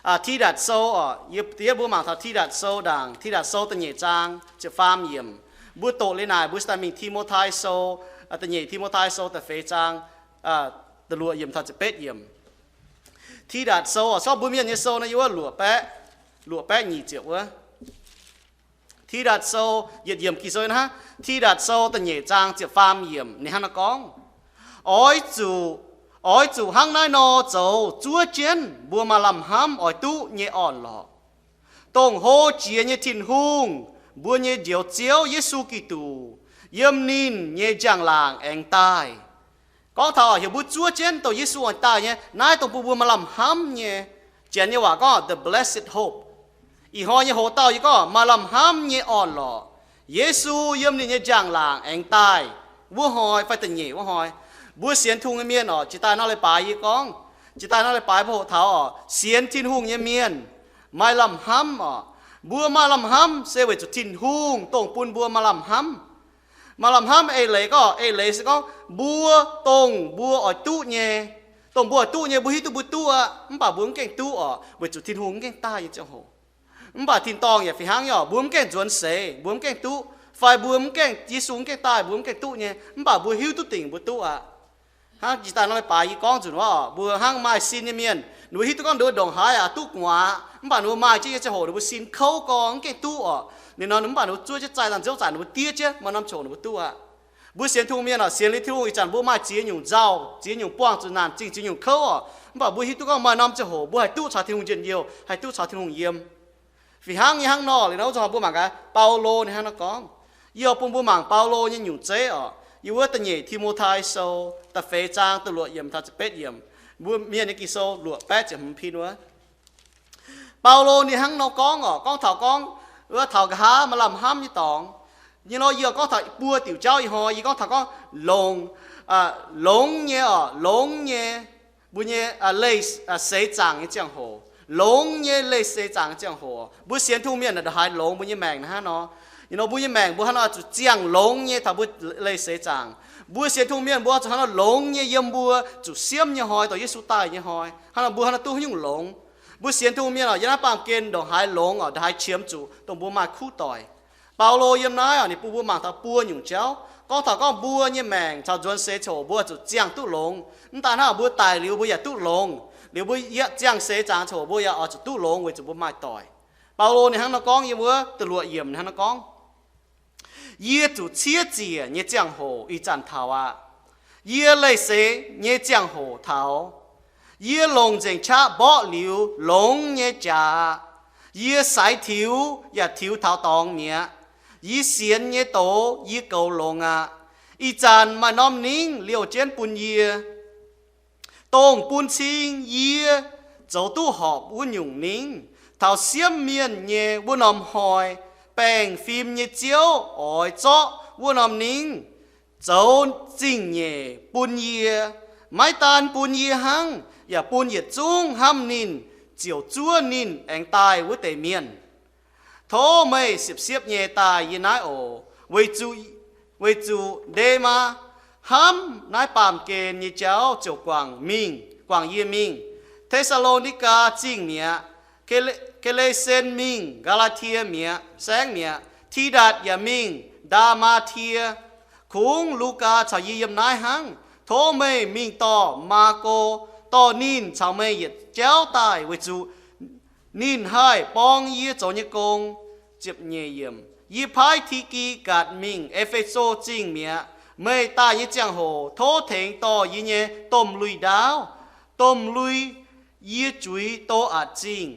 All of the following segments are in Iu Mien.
Tidatc Sou oc, yie, yie mbuo mangc taux Tidatc Sou ndaangc, Tidatc Sou da'nyeic zaang ziepc faam yiemc. Mbuo doqc liuz naaic, mbuo se daaih mingh Ti^mo^tai Sou, da'nyeic Ti^mo^tai Sou da'feix zaang, da'luoqc yiemc taux ziepc betv yiemc. Tidatc Sou oc, corc mbuo mienh nyei sou naaiv yiem wuov luoqc baeqv, luoqc baeqv nyic ziepc wuov. Tidatc Sou, yietc yiemc Ging-Sou naaiv, Tidatc Sou da'nyeic zaang ziepc faam yiemc, ninh hnangv naaiv gorngv, Oix zuqc, oix zuqc hnangv naaiv nor zoux zuov jienv mbuo maaih lamh hnamv oix duqv nyei orn-lorqc, dongh hlo jiex nyei Tin-Hungh, mbuo nyei Njoux Ziouv Yesu Giduc, yiem ninh nyei njang-laangc aengx daaih. Gorngv taux heuc mbuo zuov jienv dongh Yesu oix daaih nyei, naaiv dongh bun mbuo maaih lamh hnamv nyei. Janx nyei waac gorngv the blessed hope. Ih hnoi nyei hoc-dauh yie gorngv maaih lamh hnamv nyei orn-lorqc. Yesu yiem ninh nyei njang-laangc aengx daaih wuov hnoi fai da'nyeic wuov hnoi. Mbuo sienx Tin-Hungh nyei mienh oc, jiex daaih nor leiz-baaix yie gorngv, jiex daaih nor leiz-baaix mbuo hoqc taux oc, sienx Tin-Hungh nyei mienh maaih lamh hnamv oc. Mbuo maaih lamh hnamv se weic zuqc Tin-Hungh dongh bun mbuo maaih lamh hnamv. Maaih lamh hnamv eix leiz gorngv, eix leiz se gorngv mbuo dongh mbuo oix duqv nyei, dongh mbuo oix duqv nyei mbuo hiuv duqv mbuo duqv aqv, mv baac mbuo mv gaengh duqv oc, weic zuqc Tin-Hungh mv gaengh daaih nyei ziangh hoc. Mv baac tin-dorngh yaac fih hnangv nyei oc, mbuo mv gaengh nzuonx seix, mbuo mv gaengh duqv, fai mbuo mv gaengh, Yesu mv gaengh daaih mbuo mv gaengh duqv nyei, mv baac mbuo hiuv duqv dingc mbuo duqv aqv. Hnangv jiex daaih nor leiz-baaix yie gorngv nzunc wuov oc, mbuo hnangv maaih sin nyei mienh, ninh mbuo hiuv duqv gorngv ninh mbuo ndongc haaix aqc duqv gu'nguaaz, mv baac ninh mbuo maaih jienv nyei ziangh hoc ninh mbuo sin kouv gorngv mv gaengh duqv oc. Ninh nor mv baac ninh mbuo zuov jienv zaih, nzauh zaih ninh mbuo diev jienv, maaih norm ziangh hoc ninh mbuo duqv aqv. Mbuo sienx Tin-Hungh mienh oc, sienx liuz Tin-Hungh ih zanc mbuo maaih ziex nyungc nzauh, ziex nyungc buangh zuqc naanc zingh, ziex nyungc kouv oc, mv baac mbuo hiuv duqv gorngv maaih norm ziangh hoc mbuo haih duqv caux Tin-Hungh njien-youh, haih duqv caux Tin-Hungh yiem. Fih hnangv nyei hnangv nor, liuz nor wuov zanc mbuo mangc gaax Baulo ninh hnangv naaiv gorngv. Yie oix bun mbuo mangc Baulo nyei nyungc zeiv oc. Yiem wuov da'nyeic Ti^mo^tai Sou da'feix zaang da'luoqc yiemc taux ziepc betv yiemc. Mbuo mienh nyei Ging-Sou luoqc baeqv ziepc hmz pin wuov. Baulo ninh hnangv nor gorngv oc, gorngv taux gorngv wuov taux nqa'haav maaih lamh hnamv nyei dorngx. Nyei nor yie gorngv taux buo diuc jauv ih hnoi, yie gorngv taux gorngv longx, longx nyei oc, longx nyei mbuo nyei leih seix zaangc nyei ziangh hoc, longx nyei leih seix zaangc nyei ziangh hoc. Mbuo sienx Tin-Hungh mienh ndongc haaix longx mbuo nyei maengc hnangv nor. Ih nor mbuo nyei maengc mbuo hnangv nor zuqc ziangh longx nyei taux mbuo leih seix zaangc. Mbuo sienx Tin-Hungh mienh mbuo zuqc hnangv nor longx nyei yiem mbuo zuqc siemv nyei hnoi, dongh Yesu daaih nyei hnoi, hnangv nor mbuo hnangv nor duqv haaix nyungc longx. Mbuo sienx Tin-Hungh mienh oc, yiem naaiv baamh gen ndongc haaix longx oc, ndongc haaix qiemx zuqc dongh mbuo maaih kuv doic. Baulo yiem naaiv oc, ninh bun mbuo mangc taux buo nyungc jauv, gorngv taux gorngv mbuo nyei maengc caux nzuonx seix ziangh hoc mbuo zuqc ziangh duqv longx. Mv daaih hnangv mbuo daic liuz mbuo yaac duqv longx, liuz mbuo ziangh seix zaangc ziangh hoc mbuo yaac oix zuqc duqv longx weic zuqc mbuo maaih doic. Baulo ninh hnangv nor gorngv yiem wuov da'luoqc yiemc hnangv nor gorngv, Yie zuqc ciev ziec nyei ziangh hoc ih zanc taux aqv. Yie leih seix nyei ziangh hoc taux. Yie longc nzengc qaqv mborqv liuz longx nyei jaax aqv. Yie saix tiux yaac tiux taux dorngx mi'aqv. Yie sienx nyei doz yie goux longx aqv. Ih zanc maaih norm ningv liouh jienv bun yie, dongh bun cing yie zoux duqv horpc wuov nyungc ningv. Taux siemv mienh nyei wuov norm hnoi, baengh fim nyei Ziouv oix zorqv wuov norm ningv zoux zingh nyeic bun yie, maiv daan bun yie hnangv, yaac bun yietc zungv hnamv ninh ziouc zuov ninh aengx daaih wuov deix mienh. Tov meih siepv-siepv nyei daaih yie naaiv oc, weic zuqc, weic zuqc Ndemaa hnamv naaiv baamh gen nyei jauv ziouc guangc mingh, guangc yie mingh. Te^saa^lo^ni^gaa Zingh mi'aqv. Ke^le^sen mingh Gaa^laa^tie mi'aqv, saengv mi'aqv. Tidatc yaac mingh Ndaa^maa^tie. Kungx Lugaa caux yie yiem naaiv hnangv. Tov meih mingh dorh Maako, dorh ninh caux meih yietc jauv daaih, weic zuqc ninh haih borng yie zoux nyei gong. Yie paaiv Ti^ki^gatc mingh E^fe^so Zingh mi'aqv. Meih daaih nyei ziangh hoc tov tengx dorh yie nyei domh lui ndaauv, domh lui yie juix Do^atc Zingh,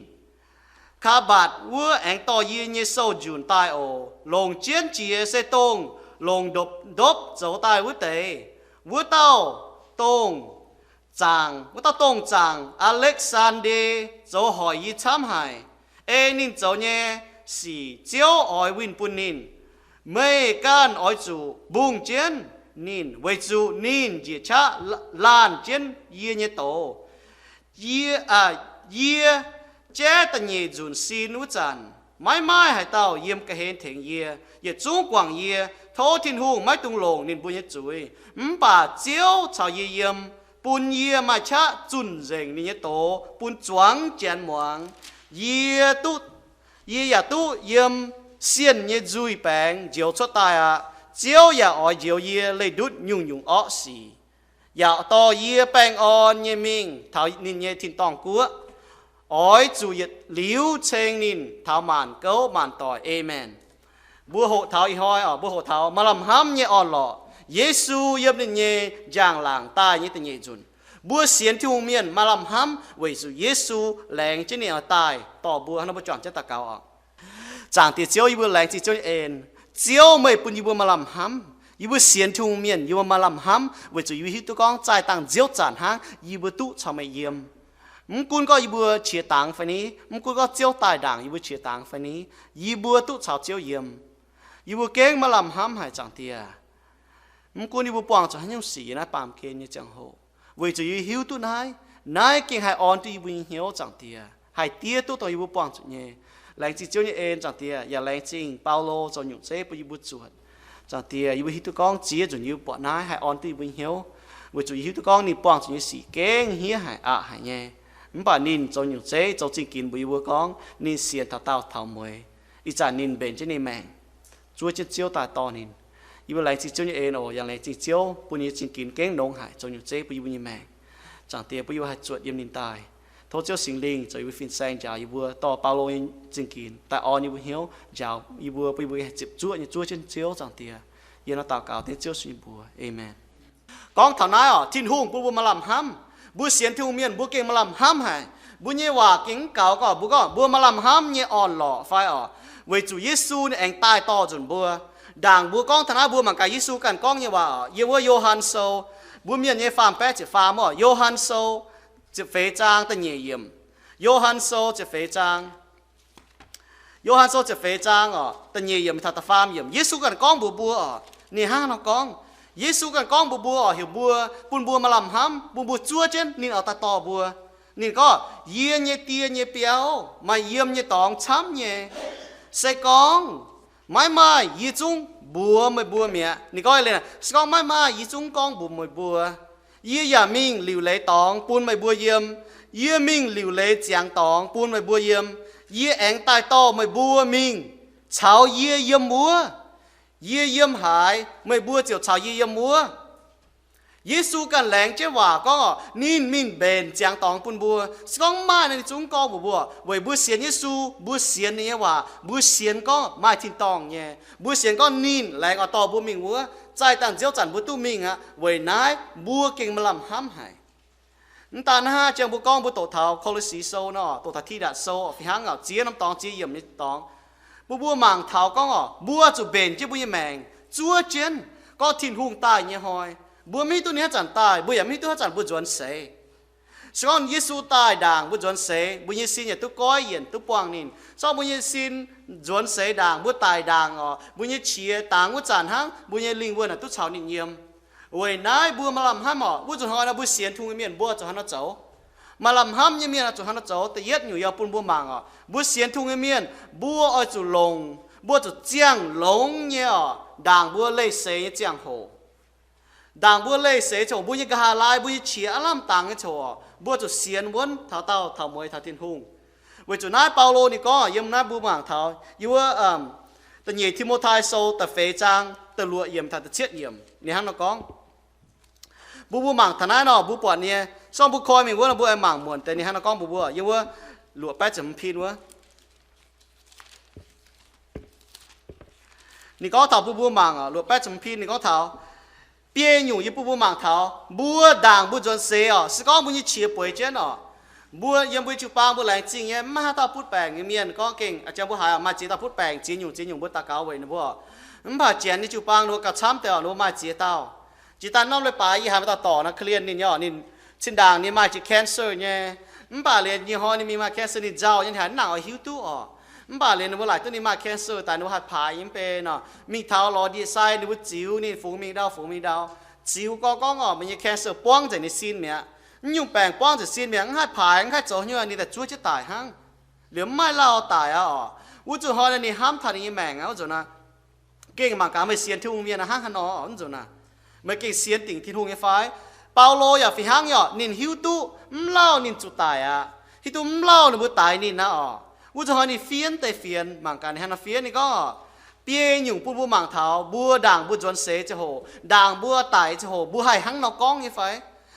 Kaa^mbatc wuov aengx dorh yie nyei sou-njunc daaih oc. Longc jienv jiex se dongh longc ndopv-ndopv zoux daaih wuov deix. Wuov dauh dongh zaangc, wuov dauh dongh zaangc Aa^lekv^saan^nde zoux hoic yie camv haic. Ei ninh zoux nyei sic Ziouv oix winh bun ninh. Meih ganh oix zuqc mbungh jienv ninh, weic zuqc ninh njiec qaqv laanh jienv yie nyei doz. Yie, yie jaiv da'nyeic nzunc sin wuov zanc, maiv maaih haaix dauh yiem ga'hlen tengx yie. Yietc zungv guangc yie. Tov Tin-Hungh maiv dungx longc ninh mbuo nyei zuiz, mv baac Ziouv caux yie yiem bun yie maaih qaqv zunh nzengc ninh nyei doz bun zuangx janx muangx. Yie duqv, yie yaac duqv yiem sienh nyei nzuih baengx njoux cuotv daaih aqv. Ziouv yaac oix njoux yie leih ndutv nyungc-nyungc orqv sic, yaac dorh yie baengh orn nyei mingh taux ninh nyei tin-dorngh guoqv. Oix zuqc yietc liuz ceng ninh taux maanc gouv maanc doic. Aamen. Mbuo hoqc taux ih hnoi oc, mbuo hoqc taux maaih lamh hnamv nyei orn-lorqc. Yesu yiem ninh nyei njang-laangc daaih nyei da'nyeic nzunc, mbuo sienx Tin-Hungh mienh maaih lamh hnamv weic zuqc Yesu laengz jienv ninh oix daaih dorh mbuo. Hnangv nor mbuo juangc jienv daux gaux oc. Zaangc Diex Ziouv, yie mbuo laengz zingh Ziouv nyei en. Ziouv, meih bun yie mbuo maaih lamh hnamv. Yie mbuo sienx Tin-Hungh mienh, yie mbuo maaih lamh hnamv weic zuqc yie mbuo hiuv duqv gorngv zaih dangh nziouv zanc hnangv yie mbuo duqv caux meih yiem. Mv gunv gorngv yie mbuo qiex dangx fai ni, mv gunv gorngv Ziouv daaih ndaangc yie mbuo qiex dangx fai ni, yie mbuo duqv caux Ziouv yiem. Yie mbuo gengh maaih lamh hnamv haic, Zaangc Diex. Mv gunv yie mbuo buangh zuqc haaix nyungc sic yiem naaiv baamh gen nyei ziangh hoc, weic zuqc yie hiuv duqv naaiv, naaiv gengh haih orn duqv yie mbuo nyei hnyouv, Zaangc Diex, haih diev duqv dongh yie mbuo buangh zuqc nyei. Laengz zingh Ziouv nyei en, Zaangc Diex, yaac laengz zingh Baulo zoux nyungc zeiv bun yie mbuo zuotc. Zaangc Diex, yie mbuo hiuv duqv gorngv ziex nzunc yie mbuo buatc naaiv haih orn duqv yie mbuo hnyouv, weic zuqc yie hiuv duqv gorngv ninh buangh zuqc nyei sic gengh hniev haic, aqc haic nyei. Mv baac ninh zoux nyungc zeiv, zoux zingh ginx mbuox yie mbuo gorngv ninh sienx taux daauh taux mueiz. Ih zanc ninh mbenc jienv ninh maengc, zuov jienv Ziouv daaih dorh ninh. Yie mbuo laengz zingh Ziouv nyei en oc. Yaac laengz zingh Ziouv bun yie zingh ginx gengh longx haic, zoux nyungc zeiv bun yie mbuo nyei maengc. Zaangc Diex, bun yie mbuo haih zuotc yiem ninh daaih. Tov Ziouv Singx Lingh zoux yie mbuo fin-saeng njaaux yie mbuo, dorh Baulo nyei zingh ginx daaih orn yie mbuo hnyouv, njaaux yie mbuo, bun yie mbuo haih ziepc zuoqv nyei zuov jienv Ziouv, Zaangc Diex. Yie nor daux gaux dengv Ziouv Yesu nyei mbuox. Aamen. Gorngv taux naaiv oc, Tin-Hungh bun mbuo maaih lamh hnamv. Mbuo sienx Tin-Hungh mienh mbuo gengh maaih lamh hnamv haic. Mbuo nyei waac gengh mv gaux gorngv mbuo gorngv mbuo maaih lamh hnamv nyei orn-lorqc fai oc, weic zuqc Yesu ninh aengx daaih dorh nzunc mbuo. Ndaangc mbuo gorngv taux naaiv mbuo mangc gaax Yesu ganh gorngv nyei waac oc. Yiem wuov Yo^han Sou, mbuo mienh nyei faam baeqv ziepc faam oc. Yo^han Sou ziepc feix zaang da'nyeic yiemc. Yo^han Sou ziepc feix zaang. Yo^han Sou ziepc feix zaang oc, da'nyeic yiemc taux da'faam yiemc. Yesu ganh gorngv mbuox mbuo oc. Ninh hnangv nor gorngv. Yesu ganh gorngv mbuox mbuo oc, heuc mbuo, bun mbuo maaih lamh hnamv, bun mbuo zuov jienv ninh oix daaih dorh mbuo. Ninh gorngv, Yie nyei Die nyei biauv maaih yiem nyei dorngx camv nyei. Se gorngv maiv maaih, yie zungv mbuox meih mbuo mi'aqv. Ninh gorngv, Se gorngv maiv maaih, yie zungv gorngv mbuox meih mbuo. Yie yaac mingh liuc leiz dorngx bun meih mbuo yiem. Yie mingh liuc leiz ziangx dorngx bun meih mbuo yiem. Yie aengx daaih dorh meih mbuo mingh caux yie yiem wuov. Yie yiem haaix, meih mbuo ziouc caux yie yiem wuov. Yesu ganh laengz jienv waac gorngv oc, ninh mingh mbenc ziangx dorngx bun mbuo. Se gorngv maaih nor, ninh zungv gorngv mbuox mbuo, weic mbuo sienx Yesu, mbuo sienx ninh nyei waac, mbuo sienx gorngv maaih tin-dorngh nyei, mbuo sienx gorngv ninh laengz oix dorh mbuo mingh wuov. Zaih dangh nziouv zanc mbuo duqv mingh aqv. Weic naaiv mbuo gengh maaih lamh hnamv haic. Mv daan naaiv, jang mbuo gorngv mbuo doqc taux Ko^lo^si Sou nor, doqc taux Tidatc Sou, fih hnangv oc, ziex norm dorngx, ziex yiemc nyei dorngx, bun mbuo mangc taux gorngv oc, mbuo zuqc mbenc jienv mbuo nyei maengc, zuov jienv gorngv Tin-Hungh daaih nyei hnoi. Mbuo mv hiuv duqv ninh haaix zanc daaih, mbuo yaac mv hiuv duqv haaix zanc mbuo nzuonx seix. Se gorngv Yesu daaih ndaangc mbuo nzuonx seix, mbuo nyei sin yaac duqv goiv yienc duqv buangh ninh. Se gorngv mbuo nyei sin nzuonx seix ndaangc, mbuo daic ndaangc oc, mbuo nyei qiex dangx wuov zanc hnangv, mbuo nyei lingh wuonh yaac duqv caux ninh yiem. Weic naaiv mbuo maaih lamh hnamv oc. Wuov nzunc hnoi nor mbuo sienx Tin-Hungh nyei mienh mbuo zuqc hnangv nor zoux. Maaih lamh hnamv nyei mienh oix zuqc hnangv nor zoux. Da'yietv nyungc yaac bun mbuo mangc oc, mbuo sienx Tin-Hungh nyei mienh mbuo oix zuqc longc, mbuo zuqc ziangh longx nyei oc, ndaangc mbuo leih seix nyei ziangh hoc. Ndaangc mbuo leih seix coc, mbuo nyei nqa'haav laai, mbuo nyei qiex aav lamh dangx nyei coc oc, mbuo zuqc sienx wuonv taux daauh taux mueiz taux Tin-Hungh. Weic zuqc naaiv Baulo ninh gorngv yiem naaiv mbuo mangc taux yiem wuov da'nyeic Ti^mo^tai Sou da'feix zaang da'luoqc yiemc taux da'cietv yiemc ninh hnangv nor gorngv. Mbuo mbuo mangc taux naaiv nor mbuo buatc nyei, se gorngv mbuo koi mingh wuov nor mbuo aengx mangc muonc deix ninh hnangv nor gorngv mbuox mbuo yiem wuov luoqc baeqv ziepc hmz pin wuov. Ninh gorngv taux bun mbuo mangc oc, luoqc baeqv ziepc hmz pin ninh gorngv taux biei nyungc yie bun mbuo mangc taux mbuo ndaangc mbuo nzuonx seix oc, se gorngv mbuo nyei qiex bueix jienv oc, mbuo yiem mbuo nyei jiu-baang mbuo laengz zingh nyei, mv maaih haaix dauh butv baengc nyei mienh gorngv gengh jang mbuo haiz maaih ziex dauh butv baengc, ziex nyungc ziex nyungc mbuo daux gaux weic ninh mbuo. Mv baac janx nyei jiu-baang ninh mbuo gauh camv deix oc, ninh mbuo maaih ziex dauh. Jiex daaih norm leiz-baaix yie haiz maaih dauh dorc nor, korv-lienh ninh nyei oc, ninh zinh ndaangc ninh maaih jiex cancer nyei. Mv baac liuz nyei hnoi ninh mingh maaih cancer ninh nzauh nyei, ninh haiz mv nangc oix hiuv duqv oc. Mv baac liuz ninh mbuo laaic duqv ninh maaih cancer daaih ninh mbuo haih paaix nyei mv bei nor, mingh taux lorz ndie-sai ninh mbuo ziux ninh fungx mingh ndau fungx mingh ndau. Ziux gorngv gorngv oc, meih nyei cancer buangv nzengc ninh sin mi'aqv. Mv nyungc baengc buangv nzengc sin mi'aqv, mv haih paaix, mv haih zoux haaix nyungc, ninh daaih zuov jienv daic hnangv. Liuz mv maaih lauh daic aqv oc. Wuov nzunc hnoi ninh hnamv taux ninh nyei maengc aqv, wuov nzunc naaiv. Gengh mangc gaax meih sienx Tin-Hungh mienh hnangv haaix nor wuov nzunc naaiv. Meih gengh sienx dingc Tin-Hungh nyei fai? Baulo yaac fih hnangv nyei orqc, ninh hiuv duqv mv lauh ninh zuqc daic aqv. Hiuv duqv mv lauh ninh mbuo daix ninh aqv orqc. Wuov zanc hnoi ninh fiev deix fienx, mangc gaax ninh hnangv nor fiev, ninh gorngv orqc, biei nyungc bun mbuo mangc taux mbuo ndaangc mbuo nzuonx seix ziangh hoc, ndaangc mbuo daic ziangh hoc, mbuo haih hnangv nor gorngv nyei fai?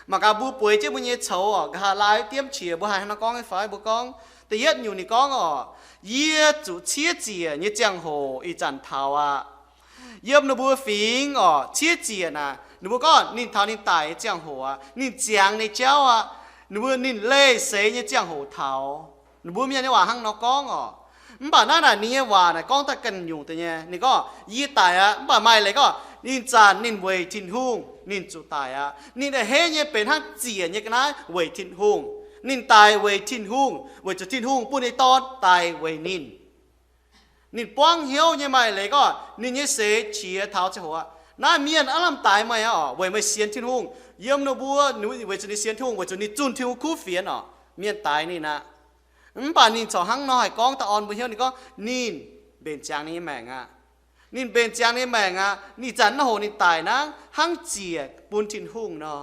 Mangc gaax mbuo bueix jienv mbuo nyei coux orqc, nqa'haav laai diemv qiex, mbuo haih hnangv nor gorngv nyei fai? Mbuo gorngv, da'yietv nyungc ninh gorngv orqc, yie zuqc ciev ziec nyei ziangh hoc ih zanc taux aqv. Yiem ninh mbuo fingx orqc, ciev ziec naaic, ninh mbuo gorngv ninh taux ninh daic nyei ziangh hoc aqv, ninh ziangx nyei jauv aqv, ninh mbuo ninh leih seix nyei ziangh hoc taux. Ninh mbuo mienh nyei waac hnangv nor gorngv orqc. Mv baac naaiv naaic ninh nyei waac naaic gorngv daaih ganh nyungc deix nyei. Ninh gorngv, yie daic aqv, mv baac maaih leiz gorngv ninh zanc ninh weic Tin-Hungh ninh zuqc daic aqv. Ninh a'hneiv nyei benx hnangv ziec nyei ga'naaiv weic Tin-Hungh. Ninh daic weic Tin-Hungh, weic zuqc Tin-Hungh bun ninh Dorn daic weic ninh. Ninh buangv hnyouv nyei maaih leiz gorngv ninh nyei seix qiex taux ziangh hoc aqv. Naaiv mienh aav lamh daix meih aqv orqc, weic meih sienx Tin-Hungh. Yiem ninh mbuo, weic zuqc ninh sienx Tin-Hungh, weic zuqc ninh zunh Tin-Hungh kuv fienx orqc, mienh daix ninh aqv. Mv baac ninh corc hnangv nor haih gorngv daaih orn mbuo hnyouv. Ninh gorngv ninh mbenc ziangx ninh nyei maengc aqv. Ninh mbenc ziangx ninh nyei maengc aqv. Ninh zanc naaiv hoc ninh daic nangv hnangv ziec bun Tin-Hungh nor.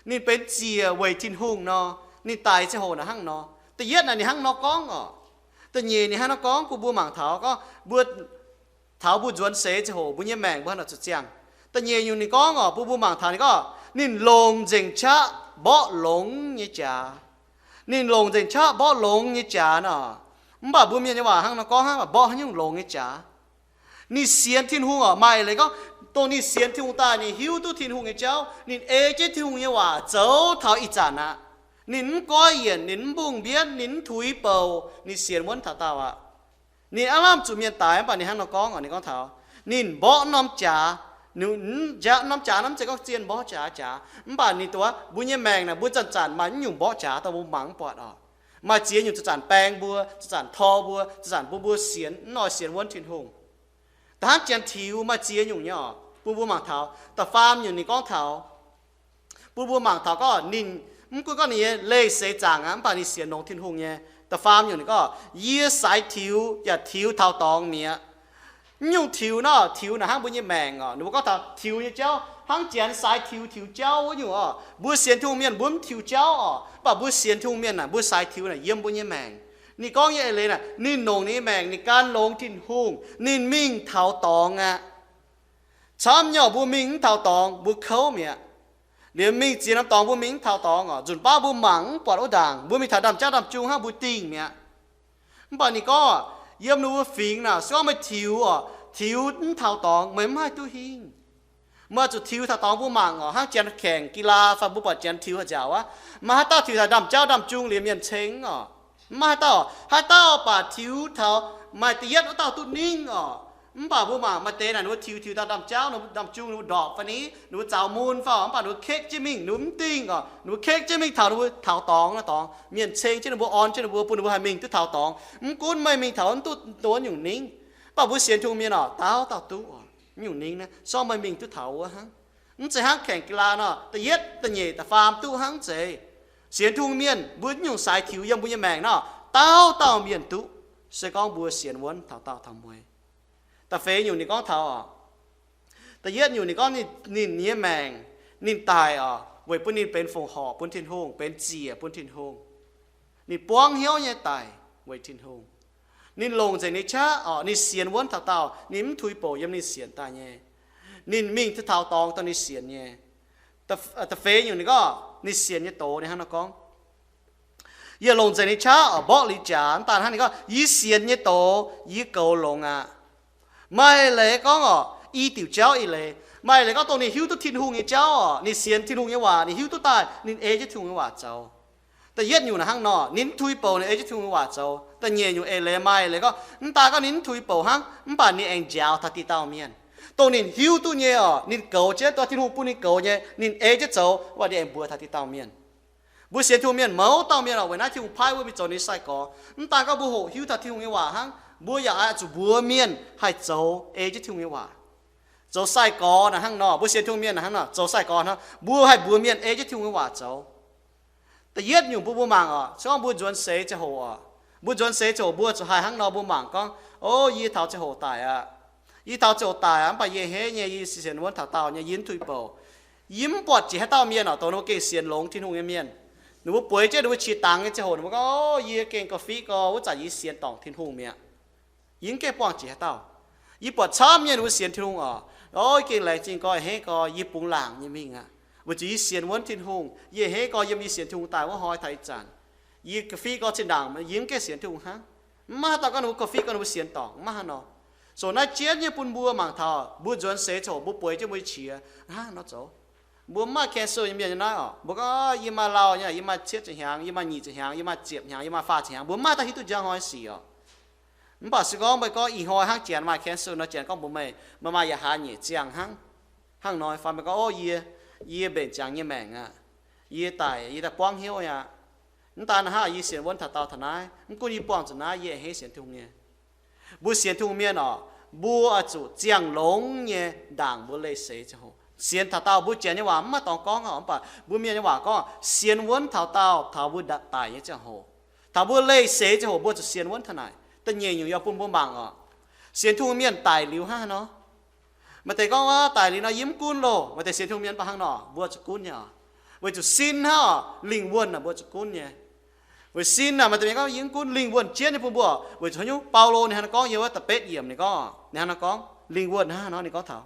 Ninh benx ziec weic Tin-Hungh nor. Ninh daic ziangh hoc naaic hnangv nor. Da'yietv naaic ninh hnangv nor gorngv orqc. Da'nyeic ninh hnangv nor gorngv bun mbuo mangc taux gorngv mbuo taux mbuo nzuonx seix ziangh hoc mbuo nyei maengc mbuo hnangv nor zuqc ziangh. Da'nyeic nyungc ninh gorngv orqc, bun mbuo mangc taux ninh gorngv ninh longc nzengc qaqv mborqv longx nyei jaax. Ninh longc nzengc qaqv mborqv longx nyei jaax nor. Mv baac mbuo mienh nyei waac hnangv nor gorngv hnangv, mborqv haaix nyungc longx nyei jaax? Ninh sienx Tin-Hungh orqc, maaih leiz gorngv dongh ninh sienx Tin-Hungh daaih ninh hiuv duqv Tin-Hungh nyei jauv, ninh ei jienv Tin-Hungh nyei waac zoux taux ih zanc aqv. Ninh mv goiv yienc, ninh mv mbungh mbienv, ninh mv tuix bouc, ninh sienx wuonv taux daauh aqv. Ninh aav lamh zuqc mienh daix, mv baac ninh hnangv nor gorngv orqc, ninh gorngv taux ninh mborqv norm jaax. Ninh, norm jaax naaiv mv zeiz gorngv zien mborqv jaax jaax, mv baac ninh dongh mbuo nyei maengc naaic mbuo zanc-zanc maaih mv nyungc mborqv jaax dongh mbuo mangc mv buatc orqc. Maaih ziex nyungc zanc-zanc baeng mbuo, zanc-zanc tor mbuo, zanc-zanc bun mbuo sienx mv oix sienx wuonv Tin-Hungh. Da'hnangv janx tiux maaih ziex nyungc nyei orqc, bun mbuo mangc taux. Da'faam nyungc ninh gorngv taux, bun mbuo mangc taux gorngv ninh, mv gunv gorngv ninh nyei leih seix zaangc aqv, mv baac ninh sienx longx Tin-Hungh nyei. Da'faam nyungc ninh gorngv, yie saaix tiux yaac tiux taux dorngx mi'aqv. Mv nyungc tiux nor, tiux naaic hnangv mbuo nyei maengc orqc. Ninh mbuo gorngv taux tiux nyei jauv hnangv janx saaix tiux tiux jauv wuov nyungc orqc. Mbuo sienx Tin-Hungh mienh mbuo mv tiux jauv orqc, mv baac mbuo sienx Tin-Hungh mienh naaic mbuo saaix tiux naaic yiem mbuo nyei maengc. Ninh gorngv nyei eix leiz naaic, ninh longc ninh nyei maengc ninh gan longx Tin-Hungh, ninh mingh taux dorngx aqv. Camv nyei orqc, mbuo mingh mv taux dorngx mbuo kouv mi'aqv. Liemh mingh ziex norm dorngx mbuo mingh mv taux dorngx orqc, nzunc baav mbuo mangc mv buatc wuov ndaangc, mbuo mingh taux ndaamv-jauv ndaamv-jung hnangv mbuo dingh mi'aqv. Mv baac ninh gorngv, yiem ninh mbuo fingx naaic, se gorngv meih tiux orqc, tiux mv taux dorngx meih mv haih duqv hingh. Meih zuqc tiux taux dorngx mbuo mangc orqc, hnangv janx kengc gila fai mbuo buatc janx tiux haaix nziaauc aqv. Maaih haaix dauh tiux taux ndaamv-jauv ndaamv-jung liemh mienh ceng orqc? Mv maaih haaix dauh. Haaix dauh baac tiux taux maaih da'yietv wuov dauh duqv ningv orqc. Mv baac mbuo mangc maaih deix naaic ninh mbuo tiux, tiux taux ndaamv-jauv, ndaamv-jung ninh mbuo ndorpc fai ni, ninh mbuo zaux mun fai orqc, mv baac ninh mbuo kekv jienv mingh, ninh mbuo mv dingh orqc, ninh mbuo kekv jienv mingh taux ninh mbuo taux dorngx naaic dorngx, mienh ceng jienv ninh mbuo, orn jienv ninh mbuo, bun ninh mbuo haih mingh duqv taux dorngx. Mv gunv meih mingh taux mv duqv dongh wuov nyungc ningv, mv baac mbuo sienx Tin-Hungh mienh orqc, dauh dauh duqv orqc, nyungc ningv naaiv, se gorngv meih mingh duqv taux wuov hnangv. Mv zeiz hnangv kengc gila nor, da'yietv, da'nyeic, da'faam duqv hnangv. Mv zeiz. Sienx Tin-Hungh mienh mbuo nyungc saaix tiux yiem mbuo nyei maengc nor, dauh dauh mienh duqv, se gorngv mbuo sienx wuonv taux daauh taux mueiz. Da'feix nyungc ninh gorngv taux orqc, da'yietv nyungc ninh gorngv ninh, ninh nyei maengc, ninh daic orqc, weic bun ninh benx fongc horc bun Tin-Hungh, benx ziec bun Tin-Hungh. Ninh buangv hnyouv nyei daic weic Tin-Hungh. Ninh longc nzengc ninh qaqv orqc, ninh sienx wuonv taux daauh, ninh mv tuix bouc yiem ninh sienx daaih nyei. Ninh mingh duqv taux dorngx dongh ninh sienx nyei. Da'feix nyungc ninh gorngv ninh sienx nyei doz ninh hnangv nor gorngv, yie longc nzengc ninh qaqv orqc, mborqv liuz jaax. Mv daaih hnangv ninh gorngv, yie sienx nyei doz yie goux longx aqv. Maaih leiz gorngv orqc, i diuc jauv ih leiz. Maaih leiz gorngv dongh ninh hiuv duqv Tin-Hungh nyei jauv orqc, ninh sienx Tin-Hungh nyei waac, ninh hiuv duqv daaih, ninh ei jienv Tin-Hungh nyei waac zoux. Da'yietv nyungc naaic hnangv nor, ninh mv tuix bouc, ninh ei jienv Tin-Hungh nyei waac zoux. Da'nyeic nyungc eix leiz maaih leiz gorngv, mv daaih gorngv ninh mv tuix bouc hnangv, mv baac ninh aengx njaaux taux diqc dauh mienh. Dongh ninh hiuv duqv nyei orqc, ninh goux jienv, dongh Tin-Hungh bun ninh goux nyei, ninh ei jienv zoux, mv baac ninh aengx mbuox taux diqc dauh mienh. Mbuo sienx Tin-Hungh mienh mouz dauh mienh orqc, weic naaiv Tin-Hungh paaiv mbuo mingh zoux ninh nyei sai-gorx. Mv daaih gorngv mbuo hoqc hiuv taux Tin-Hungh nyei waac hnangv, mbuo yaac oix zuqc mbuox mienh haih zoux ei jienv Tin-Hungh nyei waac. Zoux sai-gorx naaic hnangv nor, mbuo sienx Tin-Hungh mienh naaic hnangv nor, zoux sai-gorx hnangv, mbuo haih mbuox mienh ei jienv Tin-Hungh nyei waac zoux. Da'yietv nyungc bun mbuo mangc orqc, se gorngv mbuo nzuonx seix ziangh hoc orqc, mbuo nzuonx seix ziangh hoc mbuo zuqc haih hnangv nor mbuo mangc gorngv, o, yie taux ziangh hoc daic aqv. Yie taux ziangh hoc daic aqv, mv baac yie a'hneiv nyei, yie sienx wuonv taux daauh nyei, yie mv tuix bouc. Yie mv buatc jiex haaix dauh mienh oc, dongh ninh mbuo gengh sienx longx Tin-Hungh nyei mienh. Ninh mbuo bueix jienv ninh mbuo qiex dangx nyei ziangh hoc, ninh mbuo gorngv, Yie gengh ga'fiev gorx wuov zanc yie sienx dorngc Tin-Hungh mi'aqv. Yie mv gaengh buangh jiex haaix dauh. Yie buatc camv mienh ninh mbuo sienx Tin-Hungh oc, o, yie gengh laengz zingh gorx, a'hneiv gorx yie bungx laangc nyei mingh aqv, weic zuqc yie sienx wuonv Tin-Hungh. Yie a'hneiv gorx yiem yie sienx Tin-Hungh daaih wuov hnoi taux ih zanc, yie ga'fiev gorx zinh ndaangc yie mv gaengh sienx Tin-Hungh hnangv. Mv maaih haaix dauh gorngv ninh mbuo ga'fiev gorx ninh mbuo sienx dorngc, mv maaih haaix nor. So naaiv jienv nyei bun mbuo mangc taux mbuo nzuonx seix ziangh hoc mbuo bueix jienv mbuo nyei qiex hnangv haaix nor zoux. Mbuo mv maaih cancer nyei mienh nyei naaiv oc, mbuo gorngv, Yie maaih lauh nyei, yie maaih cietv ziepc hnyangx, yie maaih nyic ziepc hnyangx, yie maaih ziepc hnyangx, yie maaih faah ziepc hnyangx, mbuo mv maaih dauh hiuv duqv njang hnoi sic oc. Mv baac se gorngv meih gorngv ih hnoi hnangv janx maaih cancer nor, janx gorngv mbuox meih, meih maaih yaac hlaax nyeic ziangh hnangv. Hnangv nor fai meih gorngv, O, yie, yie mbenc ziangx nyei maengc aqv. Yie daic, yie daaih buangv hnyouv aqv. Mv daan hnangv, yie sienx wuonv taux daauh taux naaiv, mv gunv yie buangh zuqc naaiv, yie a'hneiv sienx Tin-Hungh nyei. Mbuo sienx Tin-Hungh mienh oc, mbuo oix zuqc ziangh longx nyei ndaangc mbuo leih seix ziangh hoc. Sienx taux daauh mbuo janx nyei waac mv maaih dorngx gorngv oc, mv baac mbuo mienh nyei waac gorngv sienx wuonv taux daauh taux mbuo daic nyei ziangh hoc. Taux mbuo leih seix ziangh hoc mbuo zuqc sienx wuonv taux naaic. Da'nyeic nyungc yaac bun mbuo mangc oc. Sienx Tin-Hungh mienh daic liuz hnangv haaix nor? Maaih deix gorngv, Aav, daic liuz nor yie mv gunv loh. Maaih deix sienx Tin-Hungh mienh mv baac hnangv nor, mbuo zuqc gunv nyei oc. Weic zuqc sin hnangv oc, lingh wuonh naaic mbuo zuqc gunv nyei. Weic sin naaic maaih deix mienh gorngv, Yie mv gunv. Lingh wuonh jienv nyei bun mbuo. Weic zuqc haaix nyungc? Baulo ninh hnangv nor gorngv yiem wuov da'betv yiemc ninh gorngv, ninh hnangv nor gorngv, lingh wuonh hnangv haaix nor ninh gorngv taux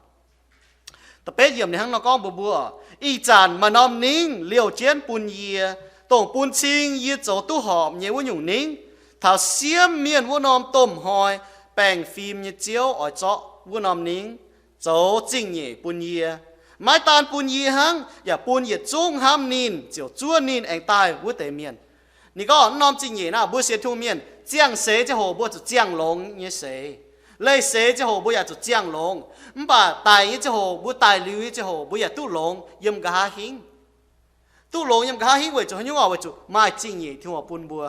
da'betv yiemc ninh hnangv nor gorngv mbuox mbuo, Ih zanc maaih norm ningv liouh jienv bun yie, dongh bun cing yie zoux duqv horpc nyei wuov nyungc ningv, taux siemv mienh wuov norm domh hnoi baengh fim nyei Ziouv oix zorqv wuov norm ningv zoux zingh nyeic bun yie. Maiv daan bun yie hnangv, yaac bun yietc zungv hnamv ninh ziouc zuov ninh aengx daaih wuov deix mienh. Ninh gorngv wuov norm zingh nyeic naaiv, mbuo sienx Tin-Hungh mienh ziangh seix ziangh hoc mbuo zuqc ziangh longx nyei seix. Leih seix ziangh hoc mbuo yaac zuqc ziangh longx. Mv baac daic nyei ziangh hoc, mbuo daic liuz nyei ziangh hoc mbuo yaac duqv longx yiem nqa'haav hingv. Duqv longx yiem nqa'haav hingv weic zuqc haaix nyungc oc? Weic zuqc maaih zingh nyeic Tin-Hungh bun mbuo.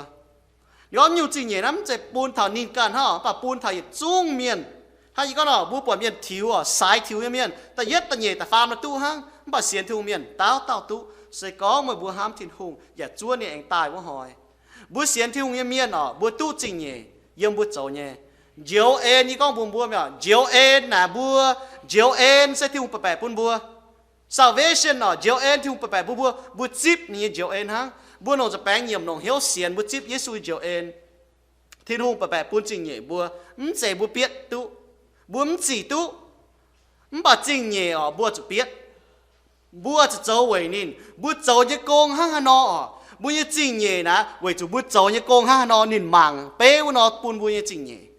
Ninh gorngv nyungc zingh nyeic naaiv mv zeiz bun taux ninh ganh hnangv, mv baac bun taux yietc zungv mienh. Hnangv yie gorngv nor, mbuo buatc mienh tiux oc, saaix tiux nyei mienh, da'yietv da'nyeic da'faam naaiv duqv hnangv, mv baac sienx Tin-Hungh mienh dauh dauh duqv. Se gorngv meih mbuo hnamv Tin-Hungh yaac zuov ninh aengx daaih wuov hnoi. Mbuo sienx Tin-Hungh nyei mienh oc, mbuo duqv zingh nyeic yiem mbuo zoux nyei. Njoux en, yie gorngv mbuox mbuo mi'aqv, njoux en naaic mbuo, njoux en se Tin-Hungh baeqc baeqc bun mbuo. Salvation oc, njoux en Tin-Hungh baeqc baeqc bun mbuo, mbuo zipv ninh nyei njoux en hnangv. Mbuo longc nza'baengx nyiemc, longc hnyouv sienx, mbuo zipv Yesu njoux en. Tin-Hungh baeqc baeqc bun zingh nyeic mbuo, mv zeiz mbuo bietv duqv, mbuo mv zic duqv. Mv baac zingh nyeic oc, mbuo zuqc bietv. Mbuo zuqc zoux weic ninh. Mbuo zoux nyei gong hnangv haaix nor oc? Mbuo nyei zingh nyeic naaiv weic zuqc mbuo zoux nyei gong hnangv haaix nor ninh mangc beiv wuov nor bun mbuo nyei zingh nyeic.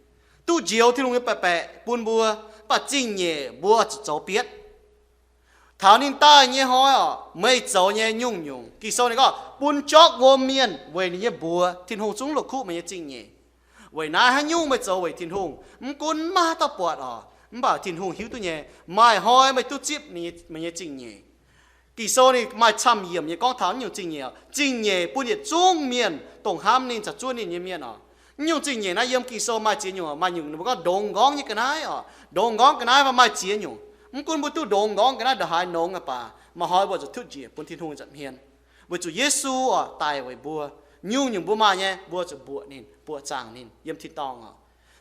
Duqv njoux Tin-Hungh nyei baeqc baeqc bun mbuo, mv baac zingh nyeic mbuo zuqc zoux bietv. Taux ninh daaih nyei hnoi oc, meih zoux nyei nyungc-nyungc, Ging-Sou ninh gorngv bun jorqv wuom mienh weic ninh nyei mbuox. Tin-Hungh zungv la'kuqv meih nyei zingh nyeic. Weic naaiv haaix nyungc meih zoux weic Tin-Hungh, mv gunv maiv maaih haaix dauh buatc oc, mv baac Tin-Hungh hiuv duqv nyei. Maaih hnoi meih duqv zipv ninh, meih nyei zingh nyeic. Ging-Sou ninh maaih camv yiemc nyei gorngv taux naaiv nyungc zingh nyeic oc. Zingh nyeic bun yietc zungv mienh dongh hnamv ninh caux zuov ninh nyei mienh oc. Naaiv nyungc zingh nyeic naaiv yiem Ging-Sou maaih ziex nyungc oc. Maaih nyungc ninh mbuo gorngv ndongx nqorngv nyei ga'naaiv oc, ndongx nqorngv ga'naaiv fai maaih ziex nyungc. Mv gunv mbuo duqv ndongx nqorngv ga'naaiv ndongc haaix nongx aqv baac, maaih hnoi mbuo zuqc tutv njiec bun Tin-Hungh nza'hmien. Weic zuqc Yesu oc daic weic mbuo. Nyungc-nyungc mbuo maaih nyei mbuo zuqc mbuoqc ninh, buoqc zaangc ninh yiem tin-dorngh oc.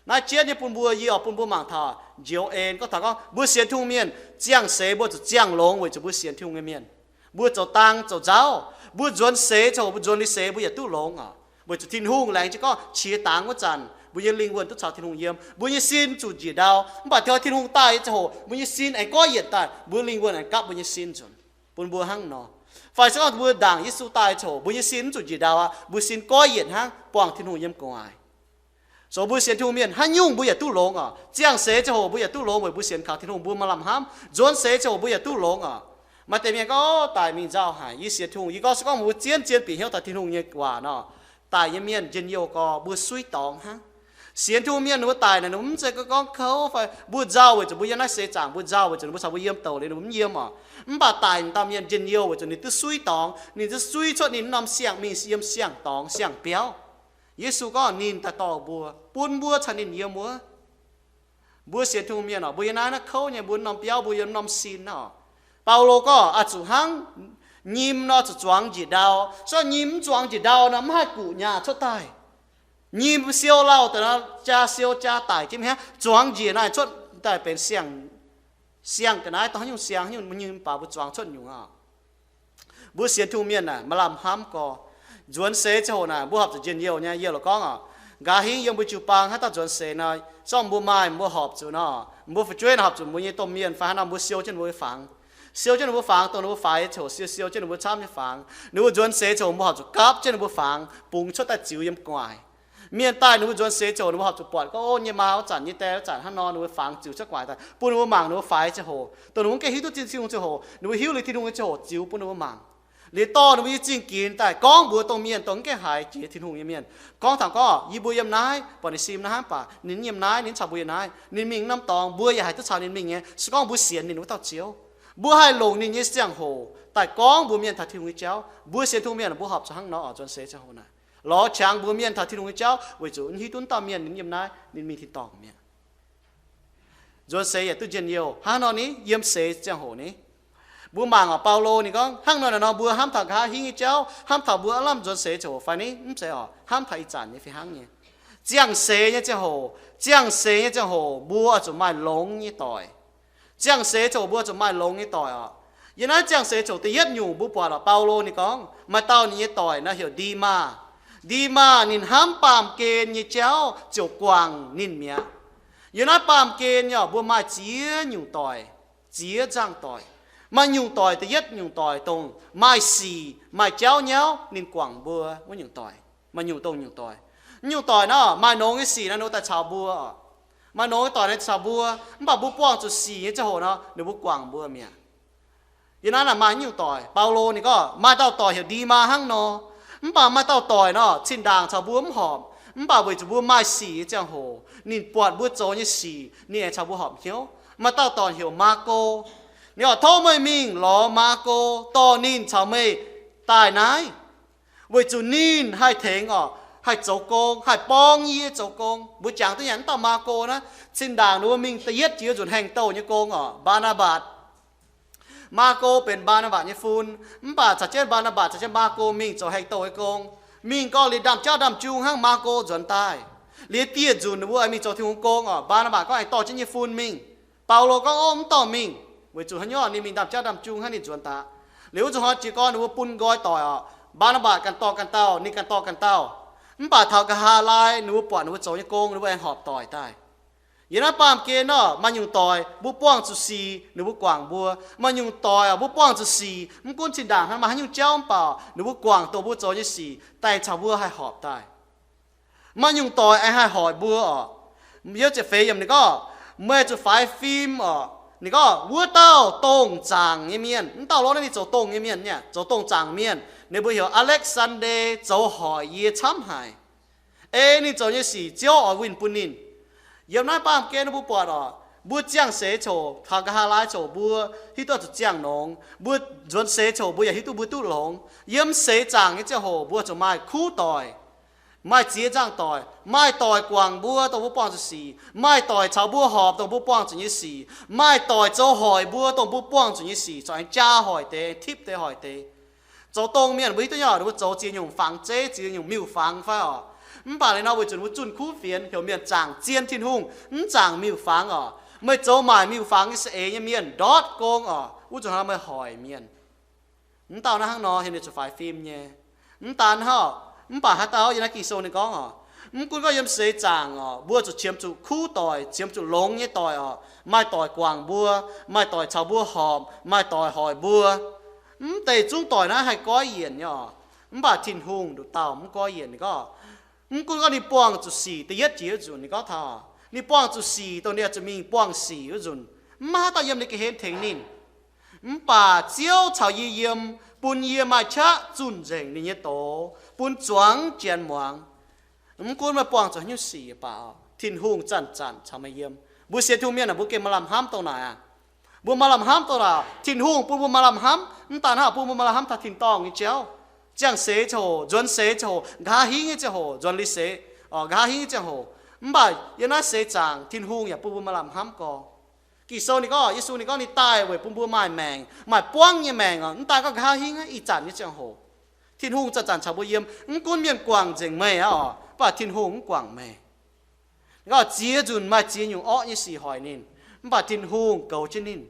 Naaiv jienv nyei bun mbuo, yie oc bun mbuo mangc taux njoux en gorngv taux gorngv mbuo sienx Tin-Hungh mienh ziangh seix mbuo zuqc ziangh longx weic zuqc mbuo sienx Tin-Hungh nyei mienh. Mbuo zoux dang zoux nzauv, mbuo nzuonx seix ziangh hoc, mbuo nzuonx liuz seix mbuo yaac duqv longx oc. Weic zuqc Tin-Hungh laengz jienv gorngv qiex dangx wuov zanc mbuo nyei lingh wuonh duqv caux Tin-Hungh yiem, mbuo nyei sin zuqc njiec ndau. Mv baac taux Tin-Hungh daaih nyei ziangh hoc mbuo nyei sin aengx goiv yienc daaih, mbuo lingh wuonh aengx gapv mbuo nyei sin nzunc. Bun mbuo hnangv nor. Fai se gorngv mbuo ndaangc Yesu daaih ziangh hoc mbuo nyei sin mv zuqc njiec ndau aqv, mbuo sin goiv yienc hnangv buangh Tin-Hungh yiem gu'nguaaic. So mbuo sienx Tin-Hungh mienh haaix nyungc mbuo yaac duqv longx oc. Ziangh seix ziangh hoc mbuo yaac duqv longx weic mbuo sienx kaux Tin-Hungh mbuo maaih lamh hnamv. Nzuonx seix ziangh hoc mbuo yaac duqv longx oc. Maaih deix mienh gorngv, Daic mingh nzauh haic, yie sienx Tin-Hungh. Yie gorngv se gorngv mbuo zien-zien bieqc hnyouv taux Tin-Hungh nyei waac nor, daic nyei mienh njien-youh gorx mbuo suiv dorngx hnangv. Sienx Tin-Hungh mienh ninh mbuo daic naaic ninh mbuo mv zeiz gorngv kouv fai mbuo nzauh weic zuqc mbuo yiem naaiv seix zaangc, mbuo nzauh weic zuqc ninh mbuo caux mbuo yiem douc liuz ninh mbuo mv yiem oc. Mv baac daic dauh mienh njien-youh weic zuqc ninh duqv suiv dorngx, ninh duqv suiv cuotv ninh norm siang-mingh yiem siang-dorngx siang-biauv. Yesu gorngv ninh daaih dorh mbuo, bun mbuo caux ninh yiem wuov. Mbuo sienx Tin-Hungh mienh oc, mbuo yiem naaiv naaiv kouv nyei, mbuo norm biauv, mbuo yiem norm sin oc. Baulo gorngv oix zuqc hnangv nyim nor zuqc zuangx njiec ndau. Se gorngv nyim mv zuangx njiec ndau nor, mv haih guqc nyaah cuotv daaih. Nyim siou lauh daaih nor, jaa siou jaa daic jienv mi'aqv. Zuangx njiec naaic cuotv daaih benx siang, Siang ga'naaiv dongh haaix nyungc siang, haaix nyungc mbuo nyei mv baac mbuo zuangx cuotv nyungc aqv. Mbuo sienx Tin-Hungh mienh naaic maaih lamh hnamv gorx. Nzuonx seix ziangh hoc naaic mbuo horpc zuqc njien-youh nyei. Yie loc gorngv oc, nqa'haav hingv yiem mbuo jiu-baang haaix dauh nzuonx seix nor, zorqv mbuo maaih mbuo horpc zuqc nor, mbuo fu'jueiv naaic horpc zuqc mbuo nyei domh mienh fai haaix nor, mbuo siou jienv mbuo nyei fangx. Siou jienv ninh mbuo fangx, dongh ninh mbuo faix nyei ziangh hoc siou, siou jienv ninh mbuo camv nyei fangx. Ninh mbuo nzuonx seix ziangh hoc mbuo horpc zuqc gapv jienv ninh mbuo fangx, bungx cuotv daaih ziux yiem gu'nguaaic. Mienh daaih ninh mbuo nzuonx seix ziangh hoc ninh mbuo horpc zuqc buatc gorngv, ov, yie nyei maa wuov zanc, yie nyei die wuov zanc hnangv nor, ninh mbuo fangx ziux cuotv gu'nguaaic daaih bun ninh mbuo mangc ninh mbuo faix nyei ziangh hoc, dongh ninh mbuo mv gaengh hiuv duqv Tin-Hungh ziangh hoc, ninh mbuo hiuv liuz Tin-Hungh nyei ziangh hoc ziux bun ninh mbuo mangc. Liuz dorh ninh mbuo nyei zingh ginx daaih gorngv mbuox domh mienh, dongh mv gaengh haiz jiex Tin-Hungh nyei mienh, gorngv taux gorngv, yie mbuo yiem naaiv, buatc ninh sim naaiv hnangv, mv baac ninh yiem naaiv, ninh mv caux mbuo yiem naaiv, ninh mingh norm dorngx, mbuo yaac haih duqv caux ninh mingh nyei. Se gorngv mbuo sienx ninh wuov dauh Ziouv, mbuo haih longc ninh nyei ziangh hoc daaih gorngv mbuox mienh taux Tin-Hungh nyei jauv. Mbuo sienx Tin-Hungh mienh, mbuo horpc zuqc hnangv nor oc, nzuonx seix ziangh hoc naaic lorz qangx mbuox mienh taux Tin-Hungh nyei jauv, weic zuqc mv hiuv duqv wuov dauh mienh ninh yiem naaiv, ninh mingh tin-dorngh mi'aqv. Nzuonx seix yaac duqv njien-youh. Hnangv nor ni, yiem seix ziangh hoc ni, mbuo mangc oc, Baulo ninh gorngv hnangv nor naaic nor, mbuo hnamv taux nqa'haav hingv nyei jauv, hnamv taux mbuo aav lamh nzuonx seix ziangh hoc fai ni? Mv zeiz oc. Hnamv taux ih zanc nyei fih hnangv nyei. Ziangh seix nyei ziangh hoc, ziangh seix nyei ziangh hoc mbuo oix zuqc maaih longx nyei doic. Ziangh seix ziangh hoc mbuo oix zuqc maaih longx nyei doic oc. Yiem naaiv ziangh seix ziangh hoc da'yietv nyungc mbuo buatc oc, Baulo ninh gorngv maaih dauh ninh nyei doic naaiv heuc Ndimaa. Ndimaa ninh hnamv baamh gen nyei jauv ziouc guangc ninh mi'aqv. Yiem naaiv baamh gen nyei oc, mbuo maaih ziex nyungc doic, ziex nzangh doic. Maaih nyungc doic, da'yietv nyungc doic dongh maaih sic, maaih jauv nyauv ninh guangc mbuo wuov nyungc doic. Maaih nyungc dongh nyungc doic. Nyungc doic nor, maaih nongx nyei sic naaiv ninh daaih caux mbuo oc. Maaih nongx nyei doic naaiv caux mbuo, mv baac mbuo buangh zuqc sic nyei ziangh hoc nor, ninh mbuo guangc mbuo mi'aqv. Yiem naaiv naaic maaih nyungc doic, Baulo ninh gorngv maaih dauh doic heuc Ndimaa hnangv nor. Mv baac maaih dauh doic nor, zinh ndaangc caux mbuo mv horpc, mv baac weic zuqc mbuo maaih sic nyei ziangh hoc, ninh buatc mbuo zoux nyei sic, ninh aengx caux mbuo horpc hnyouv. Maaih dauh doic heuc Maako. Ninh oix tov meih mingh lorz Maako, dorh ninh caux meih daaih naaiv, weic zuqc ninh haih tengx oc, haih zoux gong, haih borngv yie zoux gong. Mbuo jangx duqv nyanc mv dauh Maako naaiv, zinh ndaangc ninh mbuo mingh da'yietv jiex nzunc haengh douh nyei gong oc, Mbaa^naa^mbatc. Maako benx Mbaa^naa^mbatc nyei fun, mv baac caux jienv Mbaa^naa^mbatc caux jienv Maako mingh zoux haengh douh nyei gong. Mingh gorngv liuz ndaamv-jauv ndaamv-jung hnangv, Maako nzuonx daaih. Liuz dieh nzunc ninh mbuo aengx mingh zoux Tin-Hungh gong oc, Mbaa^naa^mbatc gorngv aengx dorh jienv nyei fun mingh. Baulo gorngv, ov, mv dorh mingh, weic zuqc haaix nyungc, ninh mingh ndaamv-jauv ndaamv-jung hnangv, ninh nzuonx daaih. Liuz wuov zanc hnoi jiez gorn ninh mbuo bun nqoi doic oc, Mbaa^naa^mbatc ganh dorh ganh dauh, ninh ganh dorh ganh dauh. Mv baac taux nqa'haav laai ninh mbuo buatc ninh mbuo zoux nyei gong, ninh mbuo aengx horpc doic daaih. Yiem naaiv baamh gen nor, maaih nyungc doic mbuo buangh zuqc sic ninh mbuo guangc mbuo. Maaih nyungc doic oc, mbuo buangh zuqc sic, mv gunv zinh ndaangc hnangv maaih haaix nyungc jauv mv baac ninh mbuo guangc dongh mbuo zoux nyei sic daaih caux mbuo haih horpc daaih. Maaih nyungc doic aengx haih hoic mbuo oc. Yiem ziepc feix yiemc ninh gorngv, meih zuqc faix fim oc. Ninh gorngv wuov dauh dongh zaangc nyei mienh, mv dauh lorqc, naaiv ninh zoux dongh nyei mienh, zoux dongh zaangc mienh, ninh mbuo heuc Alex^sandr^nde, zoux hoic yie camv haic. Ei ninh zoux nyei sic Ziouv oix winh bun ninh. Yiem naaiv baamh gen mbuo buatc oc, mbuo ziangh seix ziouc taux nqa'haav laai ziouc mbuo hiuv duqv zuqc ziangh longx. Mbuo nzuonx seix ziouc mbuo yaac hiuv duqv mbuo duqv longx. Yiem seix zaangc nyei ziangh hoc mbuo zuqc maaih kuv doic, maaih ziex nzangh doic. Maaih doic guangc mbuo dongh mbuo buangh zuqc sic. Maaih doic caux mbuo horpc dongh mbuo buangh zuqc nyei sic. Maaih doic zoux hoic mbuo dongh mbuo buangh zuqc nyei sic, corc aengx jaa hoic deix, tipv deix hoic deix. Zoux dongh mienh mbuo hiuv duqv nyei oc, ninh mbuo zoux ziex nyungc fangx zeiv, ziex nyungc miuc-fangx fai oc. Mv baac liuz nor weic zuqc ninh mbuo zunh kuv fienx, heuc mienh zaangc zien Tin-Hungh, mv zaangc miuc-fangx oc. Meih zoux maaic miuc-fangx nyei saeng-eix nyei mienh ndortv gong oc, wuov zuqc hnangv meih hoic mienh. Mv dauh naaiv hnangv nor, heuc ninh zuqc faix fim nyei. Mv daan hnangv, mv baac haaix dauh yiem naaiv Ging-Sou ninh gorngv oc, mv gunv gorngv yiem seix zaangc oc, mbuo zuqc qiemx zuqc kuv doic, qiemx zuqc longx nyei doic oc. Maaih doic guangc mbuo, maaih doic caux mbuo horpc, maaih doic hoic mbuo. Mv deix zungv doic naaiv haih goiv yienc nyei oc. Mv baac Tin-Hungh nduqc dauh mv goiv yienc. Ninh gorngv, mv gunv gorngv ninh buangh zuqc sic da'yietv jiex wuov nzunc, ninh gorngv taux ninh buangh zuqc sic dongh ninh oix zuqc mingh buangh sic wuov nzunc, mv maaih haaix dauh yiem ninh ga'hlen tengx ninh. Mv baac Ziouv caux yie yiem, bun yie maaih qaqv zunh nzengc ninh nyei doz, bun zuangx janx muangx. Mv gunv meih buangh zuqc haaix nyungc sic baac, Tin-Hungh zanc-zanc caux meih yiem. Mbuo sienx Tin-Hungh mienh aah, mbuo gengh maaih lamh hnamv dongh naaic aqv. Mbuo maaih lamh hnamv dongh naaic, Tin-Hungh bun mbuo maaih lamh hnamv, mv daan hnangv, bun mbuo maaih lamh hnamv taux tin-dorngh nyei jauv. Ziangh seix ziangh hoc, nzuonx seix ziangh hoc, nqa'haav hingv nyei ziangh hoc, nzuonx liuz seix, nqa'haav hingv nyei ziangh hoc. Mv baac yiem naaiv seix zaangc Tin-Hungh yaac bun mbuo maaih lamh hnamv gorx. Ging-Sou ninh gorngv, Yesu ninh gorngv ninh daaih weic bun mbuo maaih maengc, maaih buangv nyei maengc oc. Mv daan gorngv nqa'haav hingv, ih zanc nyei ziangh hoc, Tin-Hungh zanc-zanc caux mbuo yiem. Mv gunv mienh guangc nzengc meih aqv oc, mv baac Tin-Hungh mv guangc meih. Ninh gorngv ziex nzunc maaih ziex nyungc orqv nyei sic hoic ninh. Mv baac Tin-Hungh goux jienv ninh.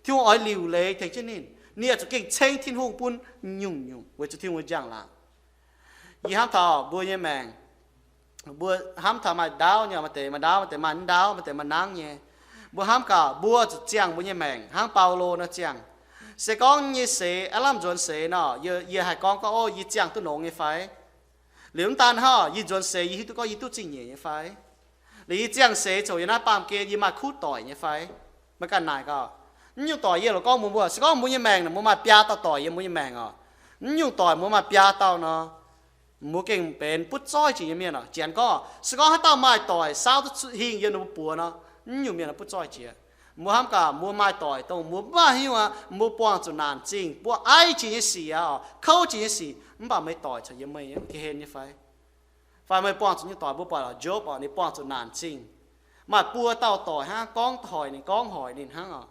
Tin-Hungh oix liuc leiz tengx jienv ninh. Ninh yaac zuqc gengh ceng Tin-Hungh bun nyungc-nyungc weic zuqc Tin-Hungh nyei njang-laangc. Yie hnamv taux mbuo nyei maengc, mbuo hnamv taux maaih ndaauv nyei, maaih deix maaih ndaauv, maaih deix maaih ndaauv, maaih deix maaih nangv nyei. Mbuo hnamv gaax, mbuo zuqc ziangh mbuo nyei maengc hnangv Baulo nor ziangh. Se gorngv nyei seix, aav lamh nzuonx seix nor, yie, yie haih gorngv gorngv, Ov, yie ziangh duqv longx nyei fai? Liuz mv daan hnangv, yie nzuonx seix yie hiuv duqv gorngv yie duqv zingh nyeic nyei fai? Liuz yie ziangh seix zoux yiem naaiv baamh gen yie maaih kuv doic nyei fai? Maiv ganh naaic gaax, mv nyungc doic yie loc gorngv mbuox mbuo, se gorngv mbuo nyei maengc naaic mbuo maaih biaa dauh doic yiem mbuo nyei maengc oc, mv nyungc doic mbuo maaih biaa dauh nor, mbuo gengh benx butv zoih jiex nyei mienh oc. Janx gorngv, se gorngv haaix dauh maaih doic saauv duqv hingh yiem ninh mbuo buoz nor, mv nyungc mienh butv zoih jiex. Mbuo hnamv gaax, mbuo maaih doic dongh mbuo mv baac hiuv aqv, mbuo buangh zuqc naanc zingh, mbuo aiv jiex nyei sic aqv oc, kouv jiex nyei sic, mv baac meih doic corc yiem meih ga'hlen nyei fai? Fai meih buangh zuqc nyungc doic, mbuo buatc Jopv oc, ninh buangh zuqc naanc zingh. Maaih buo dauh doic hnangv, gorngv hoic ninh, gorngv hoic ninh hnangv oc.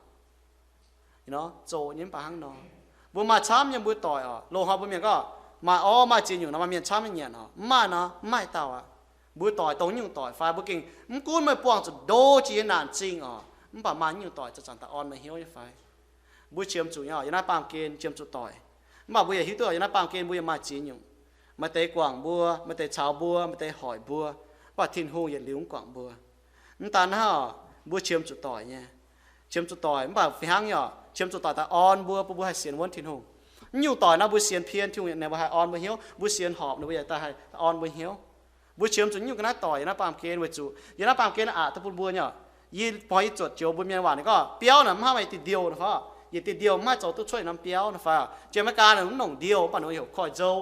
Zoqc nyei mv baac hnangv nor. Mbuo maaih camv nyei mbuo doic oc. Loz-hnoi mbuo mienh gorngv maaih orv maaih ziex nyungc nor, maaih mienh camv nyei nyanc oc. Mv maaih nor, mv maaih dauh aqv. Mbuo doic dongh nyungc doic fai? Mbuo gengh mv gunv meih buangh zuqc ndo jiex nyei naanc zingh oc, mv baac maaih nyungc doic zanc-zanc daaih orn meih hnyouv nyei fai? Mbuo qiemx zuqc nyei oc, yiem naaiv baamh gen qiemx zuqc doic. Mv baac mbuo yaac hiuv duqv yiem naaiv baamh gen mbuo yaac maaih ziex nyungc. Maaih deix guangc mbuo, maaih deix caux mbuo, maaih deix hoic mbuo, mv baac Tin-Hungh yietc liuz mv guangc mbuo. Mv daan hnangv oc, mbuo qiemx zuqc doic nyei. Qiemx zuqc doic mv baac fih hnangv nyei oc, qiemx zuqc doic daaih orn mbuo, bun mbuo haih sienx wuonv Tin-Hungh. Mv nyungc doic nor mbuo sienx pien, Tin-Hungh ninh mbuo haih orn mbuo hnyouv. Mbuo sienx horpc ninh mbuo yaac daaih haih orn mbuo hnyouv. Mbuo qiemx zuqc nyungc ga'naaiv doic yiem naaiv baamh gen weic zuqc yiem naaiv baamh gen aqc duqv bun mbuo nyei oc. Yie, mbuo yie zuotc joux mbuo mienh waac ninh gorngv biauv naaic mv haih maaih diuh ndiouh nor fai? Yietc diuh ndiouh mv haih zoux duqv cuotv norm biauv nor fai? Jiex America naaic mv nongc ndiouh mv baac ninh heuc koiv-nzou.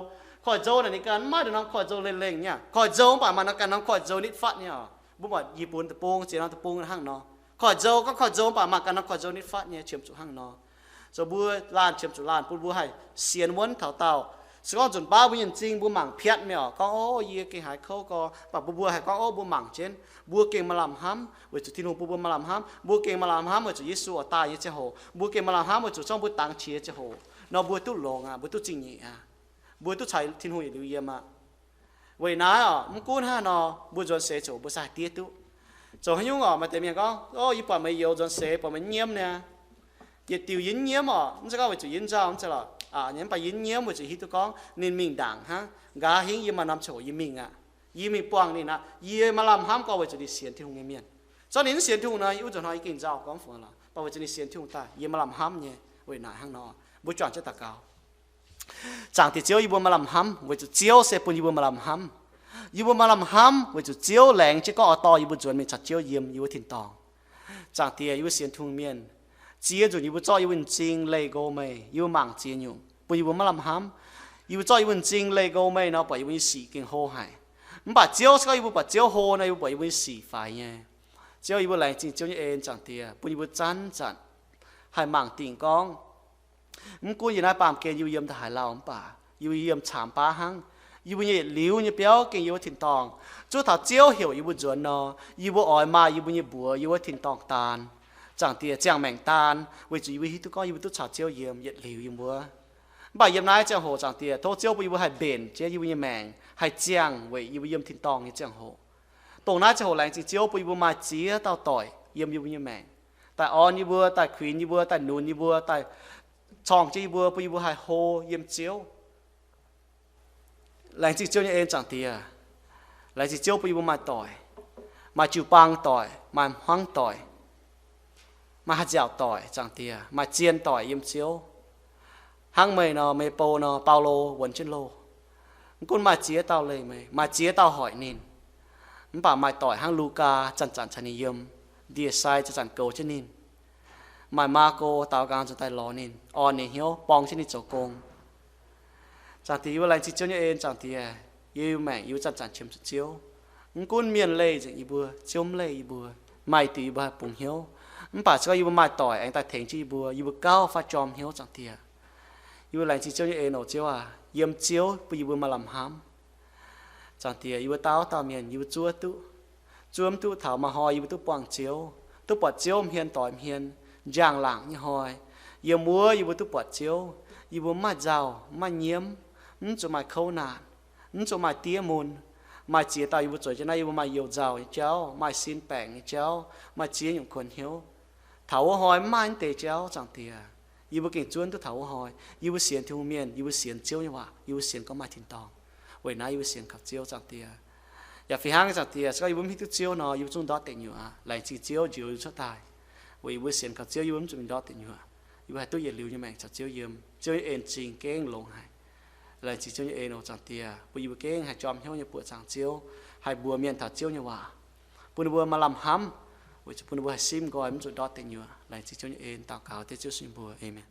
Koiv-nzou naaic ninh ganh mv maaih ndongc norm koiv-nzou leiz-lengh nyei. Koiv-nzou mv baac maaih norm ganh norm koiv-nzou nitv fatv nyei oc. Mbuo buatc Yietc Bun deic-bung ziex norm deic-bung hnangv nor. Koiv-nzou gorngv koiv-nzou mv baac maaih ganh norm koiv-nzou nitv fatv nyei, qiemx zuqc hnangv nor. Zoux mbuo laanh qiemx zuqc laanh bun mbuo haih sienx wuonv taux daauh. Se gorngv nzunc baav mbuo nyei m'zing mbuo mangc piatv mingh oc, gorngv, Ov, yie gengh haiz kouv gorx, mv baac mbuo, mbuo haih gorngv, Ov, mbuo mangc jienv, mbuo gengh maaih lamh hnamv weic zuqc Tin-Hungh bun mbuo maaih lamh hnamv. Mbuo gengh maaih lamh hnamv weic zuqc Yesu oix daaih nyei ziangh hoc. Mbuo gengh maaih lamh hnamv weic zuqc zorngv mbuo dangx qiex nyei ziangh hoc nor, mbuo duqv longx aqv, mbuo duqv zingh nyeic aqv. Mbuo duqv caux Tin-Hungh yietc liuz yiem aqv. Weic naaiv oc, mv gunv hnangv haaix nor, mbuo nzuonx seix ziouc mbuo sai diev duqv. Zoux haaix nyungc oc, maaih deix mienh gorngv, Ov, yie buatc meih youz nzuonx seix, buatc meih nyiemv niaa. Yietc diuh yie nyiemv oc, mv zeiz gorngv weic zuqc yie nzauh, mv zeiz lorqc, aqc nyei, mv baac yie nyiemv weic zuqc hiuv duqv gorngv ninh mingh ndaangc hnangv. Nqa'haav hingv yie maaih norm ziangh hoc yie mingh aqv. Yie mingh buangh ninh aqv. Yie maaih lamh hnamv gorx weic zuqc ninh sienx Tin-Hungh nyei mienh. Zorqv ninh mv sienx Tin-Hungh nor, yie wuov nzunc hnoi yie gengh nzauh gorngv fungx lorqc, mv baac weic zuqc ninh sienx Tin-Hungh daaih, yie maaih lamh hnamv nyei. Weic naaic hnangv nor, mbuo juangc jienv daux gaux. Zaangc Diex Ziouv, yie mbuo maaih lamh hnamv weic zuqc Ziouv se bun yie mbuo maaih lamh hnamv. Yie mbuo maaih lamh hnamv weic zuqc Ziouv laengz jienv gorngv oix dorh yie mbuo nzuonx mingh caux Ziouv yiem yie wuov tin-dorngh. Zaangc Diex, yie mbuo sienx Tin-Hungh mienh, ziex nzunc yie mbuo zorqv yie mbuo nyei m'zing leih nqo meih, yie mbuo mangc ziex nyungc bun yie mbuo maiv lamh hnamv. Yie mbuo zorqv yie mbuo nyei m'zing leih nqo meih nor, buatc yie mbuo nyei sic gengh hlo haic. Mv baac Ziouv, se gorngv yie mbuo buatc Ziouv hlo nor, yie mbuo buatc yie mbuo nyei sic faix nyei. Ziouv, yie mbuo laengz zingh Ziouv nyei en, Zaangc Diex, bun yie mbuo zanc-zanc haih mangc dingc gorngv, mv gunv yiem naaiv baamh gen yie mbuo yiem ndaaih haaix lauh mv baac yie mbuo yiem caamx baav hnangv. Yie mbuo nyei yietc liuz nyei biauv gengh yiem wuov tin-dorngh. Zuov taux Ziouv heuc yie mbuo nzuonx nor, yie mbuo oix maaih yie mbuo nyei mbuox yiem wuov tin-dorngh daan. Zaangc Diex, ziangh maengc daan, weic zuqc yie mbuo hiuv duqv gorngv yie mbuo duqv caux Ziouv yiem yietc liuz yie mbuo. Mv baac yiem naaiv ziangh hoc, Zaangc Diex, tov Ziouv bun yie mbuo haih mbenc jienv yie mbuo nyei maengc, haih ziangh weic yie mbuo yiem tin-dorngh nyei ziangh hoc. Dongh naaiv ziangh hoc laengz zingh Ziouv bun yie mbuo maaih ziex dauh doic yiem yie mbuo nyei maengc, daaih orn yie mbuo, daaih kuinx yie mbuo, daaih nunz yie mbuo, daaih corngh jienv yie mbuo, bun yie mbuo haih hlo yiem Ziouv. Laengz zingh Ziouv nyei en, Zaangc Diex. Laengz zingh Ziouv bun yie mbuo maaih doic, maaih jiu-baang doic, maaih hmuangv doic, maaih haih nziaauc doic, Zaangc Diex, maaih zien doic yiem Ziouv. Hnangv meih nor, meih bou nor, Baulo wuonx jienv loh. Mv gunv maaih ziex dauh leih meih, maaih ziex dauh hoic ninh, mv baac maaih doic hnangv Lugaa zanc-zanc caux ninh yiem, ndie-sai zanc-zanc goux jienv ninh. Maaih Maako daaux nqaang nzuonx daaih lorz ninh, orn ninh hnyouv, borng jienv ninh zoux gong. Zaangc Diex, yie mbuo laengz zingh Ziouv nyei en, Zaangc Diex. Yie mbuo maengc, yie mbuo zanc-zanc qiemx zuqc Ziouv. Mv gunv mienh leih nzengc yie mbuo, Ziouv mv leih yie mbuo. Maaih diuc yie mbuo haih bungx hnyouv, mv baac se gorngv yie mbuo maaih doic aengx daaih tengx jienv yie mbuo, yie mbuo gauh faah jorm hnyouv, Zaangc Diex. Yie mbuo laengz zingh Ziouv nyei en oc, Ziouv aac. Yiem Ziouv bun yie mbuo maaih lamh hnamv. Zaangc Diex, yie mbuo dauh dauh mienh yie mbuo zuov duqv, zuov mv duqv taux maaih hnoi yie mbuo duqv buangh Ziouv, duqv buatc Ziouv hmien doix hmien, njang-laangc nyei hnoi. Yiem wuov yie mbuo duqv buatc Ziouv, yie mbuo mv maaih nzauh, mv maaih nyiemv, mv zuqc maaih kouv naanc, mv zuqc maaih diev mun. Maaih ziex dauh yie mbuo zueiz jienv naaiv, yie mbuo maaih you-nzauh nyei jauv, maaih sin baengc nyei jauv, maaih ziex nyungc kuonx hnyouv. Taux wuov hnoi mv maaih naaiv deix jauv, Zaangc Diex. Yie mbuo gengh zuonv duqv taux wuov hnoi. Yie mbuo sienx Tin-Hungh mienh, yie mbuo sienx Ziouv nyei waac, yie mbuo sienx gorngv maaih tin-dorngh. Weic naaiv yie mbuo sienx kaux Ziouv, Zaangc Diex. Yaac fih hnangv, Zaangc Diex, se gorngv yie mbuo mv hiuv duqv Ziouv nor, yie mbuo zungv ndortv deic nyuoqc. Laengz zingh Ziouv njoux yie mbuo cuotv daaih. Weic yie mbuo sienx kaux Ziouv, yie mbuo mv zuqc mingh ndortv deic nyuoqc. Yie mbuo haih duqv yietc liuz nyei maengc caux Ziouv yiem. Ziouv nyei en zingh gengh longx haic. Laengz zingh Ziouv nyei en oc, Zaangc Diex, bun yie mbuo gengh haih jorm hnyouv nyei buoqc zaangc Ziouv, haih mbuox mienh taux Ziouv nyei waac, bun ninh mbuo maaih lamh hnamv, weic zuqc bun ninh mbuo haih simv nqoi, mv zuqc ndortv deic nyuoqc. Laengz zingh Ziouv nyei en, daux gaux dengv Ziouv Yesu nyei mbuox. Aamen.